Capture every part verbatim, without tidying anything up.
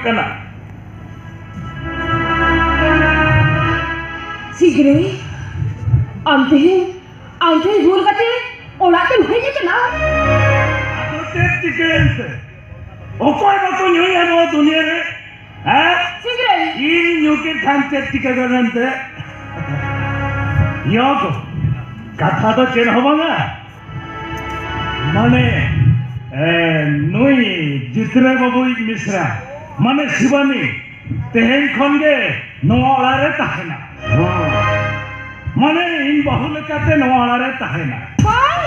ᱠᱟᱱᱟ᱾ ᱥᱤᱝᱨᱟᱹᱭ, ᱟᱢ ᱛᱮᱦᱮᱧ, ᱟᱢ ᱛᱮᱦᱮᱧ ᱵᱷᱩᱞ ᱠᱟᱛᱮ ᱚᱲᱟᱜ ᱛᱮᱢ ᱦᱮᱡ ᱟᱠᱟᱱᱟ? ᱟᱫᱚ ᱪᱮᱫ ᱪᱤᱠᱟᱹᱭᱮᱱ ᱛᱮ? ᱚᱠᱚᱭ ᱵᱟᱠᱚ ᱧᱩᱭᱟ ᱱᱚᱣᱟ ᱫᱩᱱᱤᱭᱟᱹ ᱨᱮ? ᱦᱮᱸ? ᱥᱤᱝᱨᱟᱹᱭ᱾ ᱤᱧ ᱧᱩ ᱠᱮᱫ ᱠᱷᱟᱱ ᱪᱮᱫ ᱪᱤᱠᱟᱹ ᱜᱚᱫ ᱮᱱ ᱛᱮ? ᱭᱚ ᱜᱚ, ᱠᱟᱛᱷᱟ ᱫᱚ ᱪᱮᱫ ᱦᱚᱸ ᱵᱟᱝᱟ᱾ ᱢᱟᱱᱮ, ᱮ, ᱱᱩᱭ ᱡᱤᱛᱨᱟᱹ ᱵᱟᱹᱵᱩᱭᱤᱡ ᱢᱤᱥᱨᱟ, ᱢᱟᱱᱮ ᱥᱤᱵᱟᱱᱤ, ᱛᱮᱦᱮᱧ ᱠᱷᱚᱱ ᱜᱮ ᱱᱚᱣᱟ ᱚᱲᱟᱜ ᱨᱮ ᱛᱟᱦᱮᱱᱟ᱾ ᱢᱟᱱᱮ ᱤᱧ ᱵᱟᱹᱦᱩ ᱞᱮᱠᱟᱛᱮ ᱱᱚᱣᱟ ᱚᱲᱟᱜ ᱨᱮ ᱛᱟᱦᱮᱱᱟ᱾ ᱦᱳᱭ!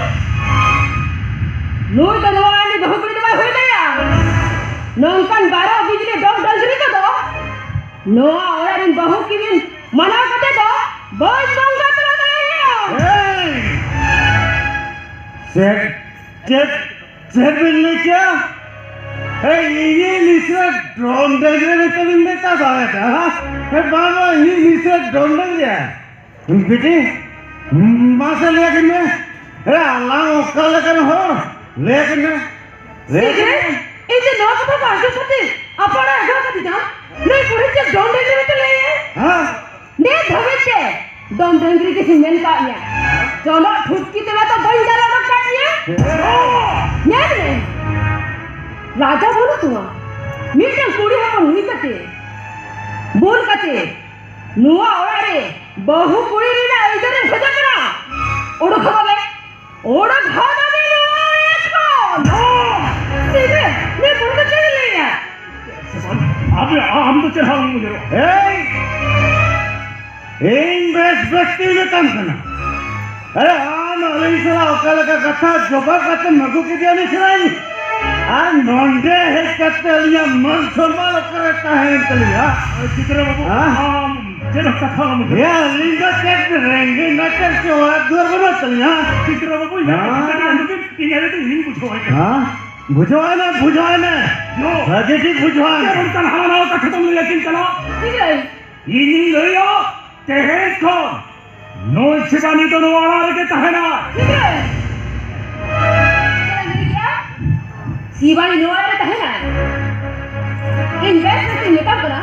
ᱱᱩᱭ ᱫᱚ ᱱᱚᱣᱟ ᱨᱤᱱᱤᱡ ᱵᱟᱹᱦᱩ ᱠᱩᱲᱤ ᱫᱚ ᱵᱟᱭ ᱦᱩᱭ ᱫᱟᱲᱮᱭᱟᱜᱼᱟ᱾ ᱱᱚᱝᱠᱟᱱ ᱵᱟᱨᱚ ᱵᱤᱡᱽᱞᱤ ᱰᱚᱜᱽ ᱰᱟᱹᱝᱨᱤ ᱠᱚᱫᱚ ᱱᱚᱣᱟ ᱚᱲᱟᱜ ᱨᱤᱱ ᱵᱟᱹᱦᱩ ᱠᱤᱱ ᱢᱟᱱᱟᱣ ᱠᱟᱛᱮ ᱫᱚ ᱵᱟᱹᱧ ᱵᱚᱸᱜᱟ ᱛᱟᱞᱟ ᱫᱟᱲᱮᱭᱟᱜᱼᱟ᱾ ᱮᱭ! ᱪᱮᱫ, ᱪᱮᱫ, ᱪᱮᱫ ᱵᱤᱱ ᱞᱟᱹᱭ ᱠᱮᱜᱼᱟ? ᱮᱭ, ᱤᱧᱤᱡ ᱢᱤᱥᱨᱟ ᱰᱚᱢ ᱰᱟᱹᱝᱨᱤ ᱢᱮᱱᱛᱮ ᱵᱤᱱ ᱢᱮᱛᱟ ᱫᱟᱲᱮᱭᱟᱫᱟ, ᱦᱮᱸ? ᱮ ᱵᱟᱵᱟ, ᱤᱧᱤᱡ ᱢᱤᱥᱨᱟ ᱰᱚᱢ ᱰᱟᱹᱝᱨᱤ᱾ ᱵᱤᱴᱤ, ᱢᱟᱥᱮ ᱞᱟᱹᱭ ᱠᱤᱱ ᱢᱮ, ᱮ, ᱟᱞᱟᱝ ᱚᱠᱟ ᱞᱮᱠᱟᱱ ᱦᱚᱲ? ᱞᱟᱹᱭ ᱠᱤᱱ ᱢᱮ᱾ ᱞᱟᱹᱭ ᱠᱤᱱ ᱥᱤᱝᱨᱟᱹᱭ, ᱢᱮ᱾ ᱤᱧ ᱫᱚ ᱱᱚᱣᱟ ᱠᱟᱛᱷᱟ ᱵᱟᱝ ᱟᱸᱡᱚᱢ ᱠᱟᱛᱮ ᱟᱯᱟᱲᱟ ᱟᱹᱜᱩ ᱠᱟᱛᱮ ᱡᱟᱢ, ᱱᱩᱭ ᱠᱩᱲᱤ ᱪᱮᱫ ᱰᱚᱢ ᱰᱟᱹᱝᱨᱤ ᱢᱮᱱᱛᱮ ᱞᱟᱹᱭ ᱟᱭ? ᱦᱮᱸ? ᱱᱤᱛ ᱫᱷᱟᱹᱵᱤᱡ ᱛᱮ ᱰᱚᱢ ᱰᱟᱹᱝᱨᱤ ᱜᱮ ᱢᱮᱱ ᱠᱟᱜ ᱢᱮᱭᱟ᱾ ᱡᱚᱱᱚᱜ ᱴᱷᱩᱴᱠᱤ ᱛᱮ ᱢᱟᱛᱚ ᱵᱟᱹᱧ ᱫᱟᱞ ᱚᱰᱚᱠ ᱠᱟᱜ ᱢᱮᱭᱟ᱾ ᱧᱮᱞ ᱢᱮ, ᱞᱟᱡᱟ ᱵᱟᱹᱱᱩᱜ ᱛᱟᱢᱟ᱾ ᱢᱤᱫᱴᱟᱝ ᱠᱩᱲᱤ ᱦᱚᱯᱚᱱ ᱦᱩᱭ ᱠᱟᱛᱮ, ᱵᱩᱞ ᱠᱟᱛᱮ, ᱱᱚᱣᱟ ᱚᱲᱟᱜ ᱨᱮ ᱵᱟᱹᱦᱩ ᱠᱩᱲᱤ ᱨᱮᱱᱟᱜ ᱟᱹᱭᱫᱟᱹᱨᱮᱢ ᱠᱷᱚᱡᱚᱜ ᱠᱟᱱᱟ? ᱚᱰᱚᱠ ᱦᱚᱫᱚᱜ ᱢᱮ᱾ ᱚᱰᱚᱠ ᱦᱚᱫᱚᱜ ᱢᱮ ᱱᱚᱣᱟ ᱚᱲᱟᱜ ᱠᱷᱚᱱ᱾ ᱥᱤᱫᱷᱟᱹ, ᱱᱩᱭ ᱵᱩᱲᱦᱤ ᱫᱚ ᱪᱮᱫ ᱮ ᱞᱟᱹᱭᱟ? ᱟᱢ, ᱟᱢ ᱫᱚ ᱪᱮᱫ ᱦᱚᱸ ᱵᱟᱢ ᱩᱭᱦᱟᱹᱨᱚᱜᱼᱟ᱾ ᱮᱭ! ᱤᱧ ᱵᱮᱥ ᱵᱮᱥ ᱛᱤᱧ ᱢᱮᱛᱟᱢ ᱠᱟᱱᱟ᱾ ᱟᱨᱮ, ᱟᱢ ᱟᱹᱞᱤᱧ ᱥᱟᱞᱟᱜ ᱚᱠᱟ ᱞᱮᱠᱟ ᱠᱟᱛᱷᱟ ᱡᱚᱵᱟᱵ ᱠᱟᱛᱮᱢ ᱟᱹᱜᱩ ᱠᱮᱫᱮᱭᱟ ᱩᱱᱤ ᱥᱟᱞᱟᱜ ᱤᱧ? ᱟᱨ ᱱᱚᱰᱮ ᱦᱮᱡ ᱠᱟᱛᱮ ᱟᱹᱞᱤᱧᱟᱜ ᱢᱟᱹᱱ ᱥᱚᱱᱢᱟᱱ ᱚᱠᱟᱨᱮ ᱛᱟᱦᱮᱸᱭᱮᱱ ᱛᱟᱹᱞᱤᱧᱟ? ᱪᱤᱛᱨᱟ ᱵᱟᱹᱵᱩ, ᱦᱮᱸ? ᱟᱢ ᱪᱮᱫ ᱦᱚᱸ ᱠᱟᱛᱷᱟ ᱵᱟᱢ ᱩᱭᱦᱟᱹᱨ᱾ ᱦᱮᱸ, ᱟᱹᱞᱤᱧ ᱫᱚ ᱪᱮᱫ ᱨᱮᱸᱜᱮᱡ ᱱᱟᱪᱟᱨ ᱪᱮ ᱚᱲᱟᱜ ᱫᱩᱣᱟᱹᱨ ᱵᱟᱹᱱᱩᱜ ᱛᱟᱹᱞᱤᱧᱟ? ᱪᱤᱛᱨᱟ ᱵᱟᱹᱵᱩ, ᱤᱧᱟᱹᱜ ᱠᱟᱛᱷᱟ ᱠᱟᱹᱴᱤᱡ ᱦᱮᱸ᱾ ᱟᱸᱡᱚᱢ ᱵᱤᱱ, ᱤᱧ ᱟᱹᱰᱤ ᱰᱷᱮᱨ ᱤᱧ ᱵᱩᱡᱷᱟᱹᱣᱟᱭ ᱠᱟᱱᱟ᱾ ᱦᱮᱸ? ᱵᱩᱡᱷᱟᱹᱣᱟᱭ ᱢᱮ, ᱵᱩᱡᱷᱟᱹᱣᱟᱭ ᱢᱮ᱾ ᱭᱳ᱾ ᱵᱷᱟᱹᱜᱤ ᱴᱷᱤᱠ ᱵᱩᱡᱷᱟᱹᱣᱟᱭ ᱢᱮ᱾ ᱪᱮᱫ ᱚᱱᱠᱟᱱ ᱦᱟᱱᱟ ᱱᱟᱣᱟ ᱠᱟᱛᱷᱟ ᱫᱚᱢ ᱞᱟᱹᱭ ᱟᱹᱠᱤᱱ ᱠᱟᱱᱟ? ᱪᱤᱛᱨᱟ᱾ ᱤᱧᱤᱧ ᱞᱟᱹᱭᱟ, ᱛᱮᱦᱮᱧ ᱠᱷᱚᱱ ᱱᱩᱭ ᱥᱤᱵᱟᱱᱤ ᱫᱚ ᱱᱚᱣᱟ ᱚᱲᱟᱜ ᱨᱮᱜᱮ ᱛᱟᱦᱮᱱᱟ᱾ ᱪᱮᱫ ᱮᱢ ᱞᱟᱹᱭ ᱠᱮᱜᱼᱟ? ᱥᱤᱵᱟᱱᱤ ᱱᱚᱣᱟ ᱚᱲᱟᱜ ᱨᱮ ᱛᱟᱦᱮᱱᱟ? ᱤᱧ ᱵᱮᱥ ᱵᱮᱥ ᱤᱧ ᱢᱮᱛᱟᱢ ᱠᱟᱱᱟ,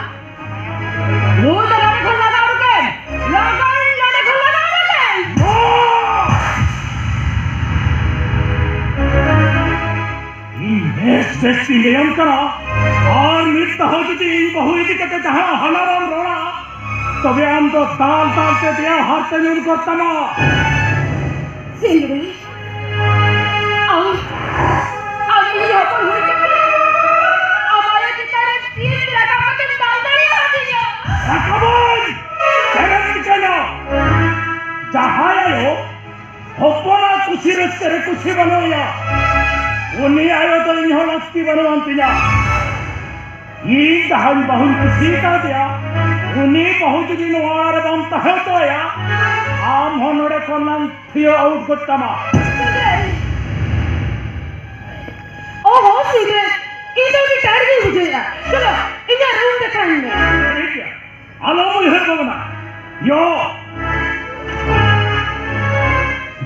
ᱱᱩᱭ ᱫᱚ ᱱᱚᱰᱮ ᱠᱷᱚᱱ ᱞᱟᱜᱟ ᱩᱰᱩᱠᱮᱢ, ᱞᱚᱜᱚᱱ ᱱᱚᱰᱮ ᱠᱷᱚᱱ ᱞᱟᱜᱟ ᱩᱰᱩᱠᱮᱢ᱾ ᱤᱧ ᱵᱮᱥ ᱵᱮᱥ ᱤᱧ ᱞᱟᱹᱭᱟᱢ ᱠᱟᱱᱟ, ᱟᱨ ᱢᱤᱫ ᱫᱷᱟᱣ ᱡᱩᱫᱤ ᱤᱧ ᱵᱟᱹᱦᱩ ᱤᱫᱤ ᱠᱟᱛᱮ ᱡᱟᱦᱟᱸ ᱦᱟᱱᱟᱨᱟᱢ ᱨᱚᱲᱟ, ᱛᱚᱵᱮ ᱟᱢ ᱫᱚ ᱫᱟᱞ ᱫᱟᱞ ᱛᱮ ᱫᱮᱭᱟ ᱦᱟᱨᱛᱮ ᱧᱩᱨ ᱜᱚᱫ ᱛᱟᱢᱟ᱾ ᱥᱤᱝᱨᱟᱹᱭ, ᱟᱢ, ᱟᱢ ᱤᱧ ᱦᱚᱯᱚᱱ ᱦᱩᱭ ᱠᱟᱛᱮ ᱟᱢ ᱟᱭᱳ ᱪᱮᱛᱟᱱ ᱨᱮ ᱛᱤ ᱨᱟᱠᱟᱵ ᱠᱟᱛᱮᱢ ᱫᱟᱞ ᱫᱟᱲᱮᱭᱟᱫᱤᱧᱟ? ᱨᱟᱠᱟᱵᱟᱹᱧ! ᱪᱮᱫ ᱮᱢ ᱪᱤᱠᱟᱹᱭᱟ? ᱡᱟᱦᱟᱸᱭ ᱟᱭᱳ ᱦᱚᱯᱚᱱᱟᱜ ᱠᱩᱥᱤ ᱨᱟᱹᱥᱠᱟᱹ ᱨᱮ ᱠᱩᱥᱤ ᱵᱟᱹᱱᱩᱜ ᱮᱭᱟ, ᱩᱱᱤ ᱟᱭᱳ ᱫᱚ ᱤᱧ ᱦᱚᱸ ᱞᱟᱹᱠᱛᱤ ᱵᱟᱹᱱᱩᱜ ᱟᱱ ᱛᱤᱧᱟ᱾ ᱤᱧ ᱡᱟᱦᱟᱸᱭ ᱵᱟᱹᱦᱩᱧ ᱠᱩᱥᱤ ᱠᱟᱣᱫᱮᱭᱟ, ᱩᱱᱤ ᱵᱟᱹᱦᱩ ᱡᱩᱫᱤ ᱱᱚᱣᱟ ᱨᱮ ᱵᱟᱢ ᱛᱟᱦᱮᱸ ᱦᱚᱪᱚᱣᱟᱭᱟ, ᱟᱢ ᱦᱚᱸ ᱱᱚᱰᱮ ᱠᱷᱚᱱ ᱞᱟᱝ ᱛᱷᱤᱭᱟᱹ ᱟᱣᱩᱴ ᱜᱚᱫ ᱠᱟᱢᱟ᱾ ᱚᱦᱚ, ᱥᱤᱝᱨᱟᱹᱭ, ᱤᱧ ᱫᱚ ᱟᱹᱰᱤ ᱴᱟᱭᱤᱴ ᱜᱤᱧ ᱵᱩᱡᱷᱟᱹᱣᱮᱫᱼᱟ᱾ ᱪᱚᱞᱚ, ᱤᱧᱟᱹᱜ ᱨᱩᱢ ᱫᱮᱠᱷᱟᱣᱤᱧ ᱢᱮ᱾ ᱴᱷᱤᱠ ᱜᱮᱭᱟ, ᱟᱞᱚᱢ ᱩᱭᱦᱟᱹᱨ ᱵᱷᱟᱵᱽᱱᱟ᱾ ᱭᱚ!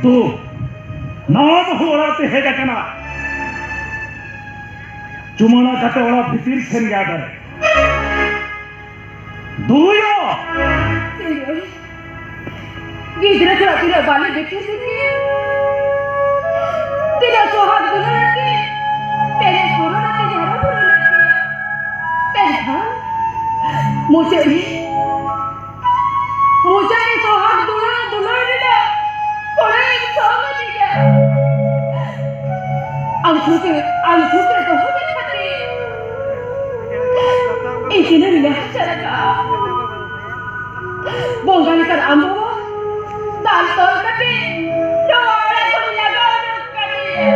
ᱫᱩ, ᱱᱟᱣᱟ ᱵᱟᱹᱦᱩ ᱚᱲᱟᱜ ᱛᱮ ᱦᱮᱡ ᱟᱠᱟᱱᱟ᱾ ᱪᱩᱢᱟᱹᱲᱟ ᱠᱟᱛᱮ ᱚᱲᱟᱜ ᱵᱷᱤᱛᱤᱨ ᱥᱮᱱ ᱜᱮ ᱟᱫᱟᱨᱮ᱾ ᱫᱩᱭᱚ! ᱥᱤᱝᱨᱟᱹᱭ, ᱜᱤᱫᱽᱨᱟᱹ ᱠᱷᱚᱱᱟᱜ ᱛᱤᱱᱟᱹᱜ ᱵᱟᱞᱮ ᱵᱤᱴᱤ ᱛᱤᱠᱤᱱ, ᱛᱤᱱᱟᱹᱜ ᱥᱚᱦᱟᱜ ᱫᱩᱞᱟᱹᱲ ᱟᱛᱮ, ᱯᱮᱨᱮᱡ ᱯᱩᱨᱚᱱ ᱟᱛᱮ ᱡᱟᱦᱟᱸ ᱵᱚᱱ ᱞᱟᱹᱭ ᱠᱮᱭᱟ᱾ ᱢᱮᱱᱠᱷᱟᱱ ᱢᱩᱪᱟᱹᱫ ᱨᱮ, ᱢᱩᱪᱟᱹᱫ ᱨᱮ ᱥᱚᱦᱟᱜ ᱫᱩᱞᱟᱹᱲ, ᱫᱩᱞᱟᱹᱲ ᱨᱮᱱᱟᱜ ᱠᱚᱲᱟᱭ ᱥᱚᱦᱚᱢᱚᱛᱤ ᱜᱮᱭᱟ᱾ ᱟᱢ ᱥᱩᱠ ᱨᱮ, ᱟᱢ ᱥᱩᱠ ᱨᱮ ᱫᱚᱦᱚ ᱢᱮ ᱠᱷᱟᱹᱛᱤᱨ ᱤᱧ ᱛᱤᱱᱟᱹᱜ ᱤᱧ ᱱᱟᱦᱟᱪᱟᱨ ᱟᱠᱟᱫᱼᱟ᱾ ᱵᱚᱸᱜᱟ ᱞᱮᱠᱟᱱ ᱟᱢ ᱵᱟᱵᱟ ᱫᱟᱞ ᱛᱚᱞ ᱠᱟᱛᱮ ᱱᱚᱣᱟ ᱚᱲᱟᱜ ᱠᱷᱚᱱ ᱞᱟᱜᱟ ᱩᱰᱩᱠ ᱠᱟᱫᱮᱭᱟ᱾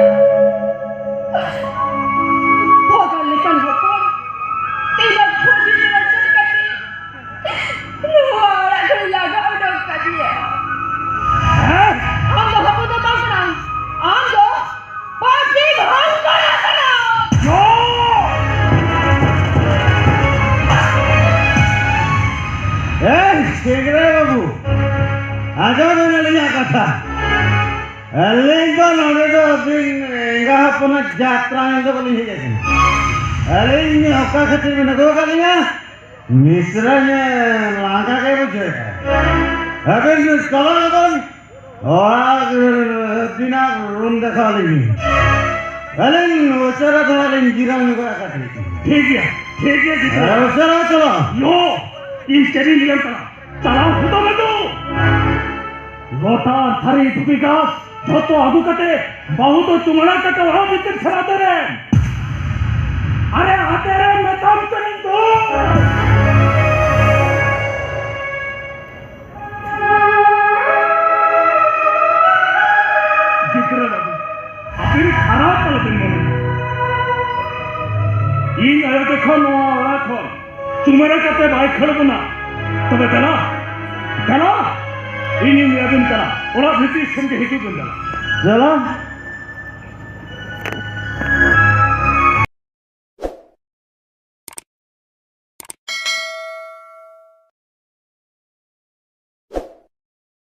ᱵᱷᱚᱜᱟᱱ ᱞᱮᱠᱟᱱ ᱦᱚᱯᱚᱱ ᱛᱤᱱᱟᱹᱜ ᱠᱷᱚᱡᱤ ᱨᱮ ᱨᱚᱪᱚᱱ ᱠᱟᱛᱮ ᱱᱚᱣᱟ ᱚᱲᱟᱜ ᱠᱷᱚᱱ ᱞᱟᱜᱟ ᱩᱰᱩᱠ ᱠᱟᱫᱮᱭᱟ᱾ ᱟᱢ ᱫᱚ ᱦᱚᱯᱚᱱ ᱫᱚ ᱵᱟᱝ ᱠᱟᱱᱟᱢ, ᱟᱢ ᱫᱚ ᱯᱟᱹᱴᱤ ᱵᱷᱚᱝᱜᱚᱲᱟ ᱠᱟᱱᱟ᱾ ᱮᱭ, ᱥᱤᱝᱨᱟᱹᱭ ᱵᱟᱹᱵᱩ, ᱟᱸᱡᱚᱢ ᱵᱮᱱ ᱟᱹᱞᱤᱧᱟᱜ ᱠᱟᱛᱷᱟ᱾ ᱟᱹᱞᱤᱧ ᱫᱚ ᱱᱚᱰᱮ ᱫᱚ ᱟᱹᱵᱤᱱ ᱮᱸᱜᱟ ᱦᱚᱯᱚᱱᱟᱜ ᱡᱟᱛᱨᱟ ᱧᱮᱞ ᱫᱚ ᱵᱟᱹᱞᱤᱧ ᱦᱮᱡ ᱟᱠᱟᱱᱟ᱾ ᱟᱹᱞᱤᱧ ᱚᱠᱟ ᱠᱷᱟᱹᱛᱤᱨ ᱵᱤᱱ ᱟᱹᱜᱩ ᱟᱠᱟᱫ ᱞᱤᱧᱟ? ᱢᱤᱥᱨᱟᱧ ᱞᱟᱸᱜᱟ ᱜᱮ ᱵᱩᱡᱷᱟᱹᱣᱮᱫᱼᱟ᱾ ᱟᱹᱵᱤᱱ ᱪᱟᱞᱟᱜ ᱟᱵᱚᱱ ᱚᱲᱟᱜ ᱟᱹᱵᱤᱱᱟᱜ ᱨᱩᱢ ᱫᱮᱠᱷᱟᱣ ᱟᱹᱞᱤᱧ ᱵᱤᱱ᱾ ᱟᱹᱞᱤᱧ ᱩᱥᱟᱹᱨᱟ ᱫᱷᱟᱨᱟ ᱞᱤᱧ ᱡᱤᱨᱟᱹᱣ ᱧᱚᱜᱚᱜᱼᱟ ᱠᱟᱹᱴᱤᱡ᱾ ᱴᱷᱤᱠ ᱜᱮᱭᱟ, ᱴᱷᱤᱠ ᱜᱮᱭᱟ ᱜᱤᱫᱽᱨᱟᱹ᱾ ᱦᱮᱸ, ᱩᱥᱟᱹᱨᱟ ᱪᱟᱞᱟᱜ᱾ ᱭᱳ, ᱤᱧ ᱪᱮᱫ ᱤᱧ ᱞᱟᱹᱭᱟᱢ ᱠᱟᱱᱟ? ᱪᱟᱞᱟᱣ ᱦᱚᱫᱚᱜ ᱢᱮ ᱫᱩ᱾ ᱞᱚᱴᱟ, ᱛᱷᱟᱹᱨᱤ, ᱫᱷᱩᱵᱤ ᱜᱷᱟᱥ ᱡᱷᱚᱛᱚ ᱟᱹᱜᱩ ᱠᱟᱛᱮ ᱵᱟᱹᱦᱩ ᱫᱚ ᱪᱩᱢᱟᱹᱲᱟ ᱠᱟᱛᱮ ᱚᱲᱟᱜ ᱵᱷᱤᱛᱤᱨ ᱥᱮᱱ ᱟᱫᱮᱨᱮᱢ᱾ ᱟᱨᱮ ᱟᱫᱮᱨᱮᱢ ᱢᱮᱛᱟᱢ ᱠᱟᱹᱱᱟᱹᱧ ᱫᱩ᱾ ᱜᱤᱫᱽᱨᱟᱹ ᱵᱟᱹᱵᱩ, ᱟᱹᱵᱤᱱ ᱠᱷᱟᱨᱟᱯ ᱟᱞᱚᱵᱤᱱ ᱢᱚᱱᱮᱭᱟ᱾ ᱤᱧ ᱟᱭᱳ ᱡᱚᱠᱷᱚᱱ ᱱᱚᱣᱟ ᱚᱲᱟᱜ ᱠᱷᱚᱱ ᱪᱩᱢᱟᱹᱲᱟ ᱠᱟᱛᱮ ᱵᱟᱭ ᱠᱷᱟᱹᱲ ᱵᱚᱱᱟ, ᱛᱚᱵᱮ ᱫᱮᱞᱟ, ᱫᱮᱞᱟ, ᱤᱧᱤᱧ ᱞᱟᱹᱭᱟᱵᱤᱱ ᱠᱟᱱᱟ, ᱚᱲᱟᱜ ᱵᱷᱤᱛᱤᱨ ᱥᱮᱱ ᱜᱮ ᱦᱤᱡᱩᱜ ᱵᱤᱱ ᱫᱮᱞᱟ᱾ ᱫᱮᱞᱟ᱾